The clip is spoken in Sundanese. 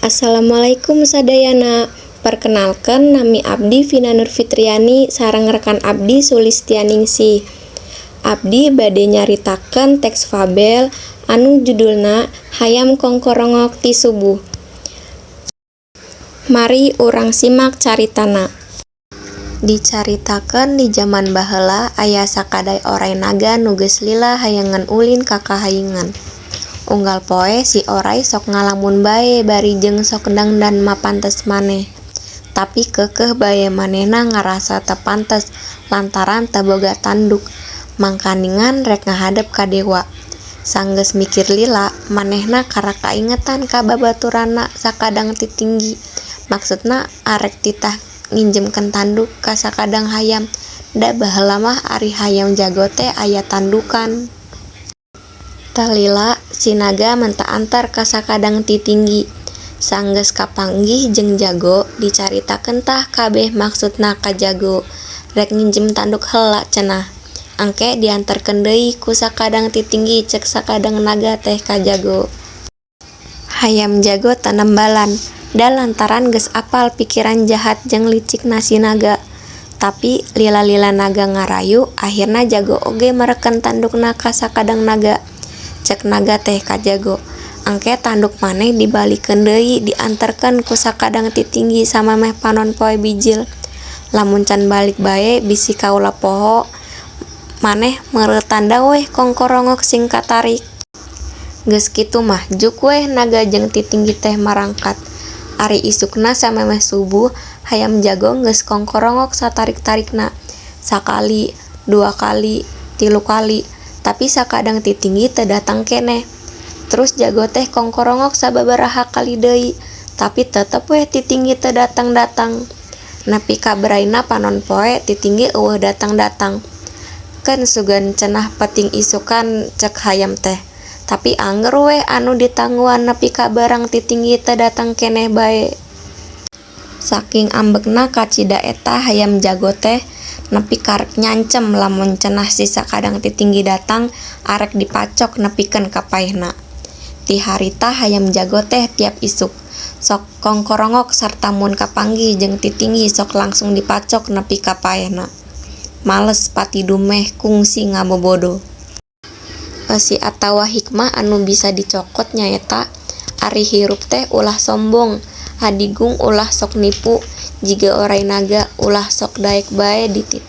Assalamualaikum sadayana. Perkenalkan, nami abdi Vina Nur Fitriani sareng rekan abdi Sulistianingsih. Abdi bade nyaritakeun teks fabel anu judulna Hayam Kongkorongok ti Subuh. Mari urang simak caritana. Dicaritakeun di jaman baheula aya sakadai oray naga nu geus lila hayangeun ulin ka kahyangan. Unggal poe si oray sok ngalamun bae bari jeung sok dangdan mapantes maneh. Tapi keukeuh bae manehna ngarasa teu pantes lantaran teu boga tanduk, mangkaningan rek ngahadep ka dewa. Sanggeus mikir lila, manehna karak kaingetan ka babaturanna sakadang titinggi, maksudna arek titah nginjemkeun tanduk ka sakadang hayam, da baheula mah ari hayam jago teh aya tandukan. Teu lila si naga menta anter ka sakadang titinggi. Sanggeus kapanggih jeung jago, dicaritakeun tah kabeh maksudna ka jago, rek nginjem tanduk heula cenah. Engke dianterkeun deui ku sakadang titinggi, cek sakadang naga teh ka jago. Hayam jago teu nembalan, da lantaran geus apal pikiran jahat jeung licikna si naga. Tapi lila-lila naga ngarayu, ahirna jago oge mereken tandukna ka sakadang naga. Cek naga teh ka jago, "Engke tanduk maneh dibalikeun deui dianterkeun ku sakadang titinggi samemeh panon poe bijil. Lamun can balik bae bisi kaula poho, maneh meureutan weh kongkorongok sing katarik." Geus kitu mah juk weh naga jeung titinggi teh marangkat. Ari isukna samemeh subuh, hayam jago geus kongkorongok satarik-tarikna. Sakali, dua kali, tilu kali, tapi sakadang titinggi teu datang keneh. Terus jago teh kongkorongok sababaraha kali deui, tapi tetep weh titinggi teu datang-datang. Nepi ka berayna panon poe, titinggi euweuh datang-datang. "Keun sugan cenah peuting isukan," cek hayam teh. Tapi angger weh anu ditangguan nepi ka beurang titinggi teu datang keneh bae. Saking ambekna kacida eta hayam jago teh nepi ka rek nyancem lamun cenah si sakadang titinggi datang arek dipacok nepikeun ka paehna. Ti harita hayam jago teh tiap isuk sok kongkorongok sarta mun kapanggih jeung titinggi sok langsung dipacok nepi ka paehna. Males pati dumeh kungsi ngabobodo. Eusi atawa hikmah anu bisa dicokot nyaeta ari hirup teh ulah sombong, adigung ulah sok nipu, jiga oray naga ulah sok daek bae dititah.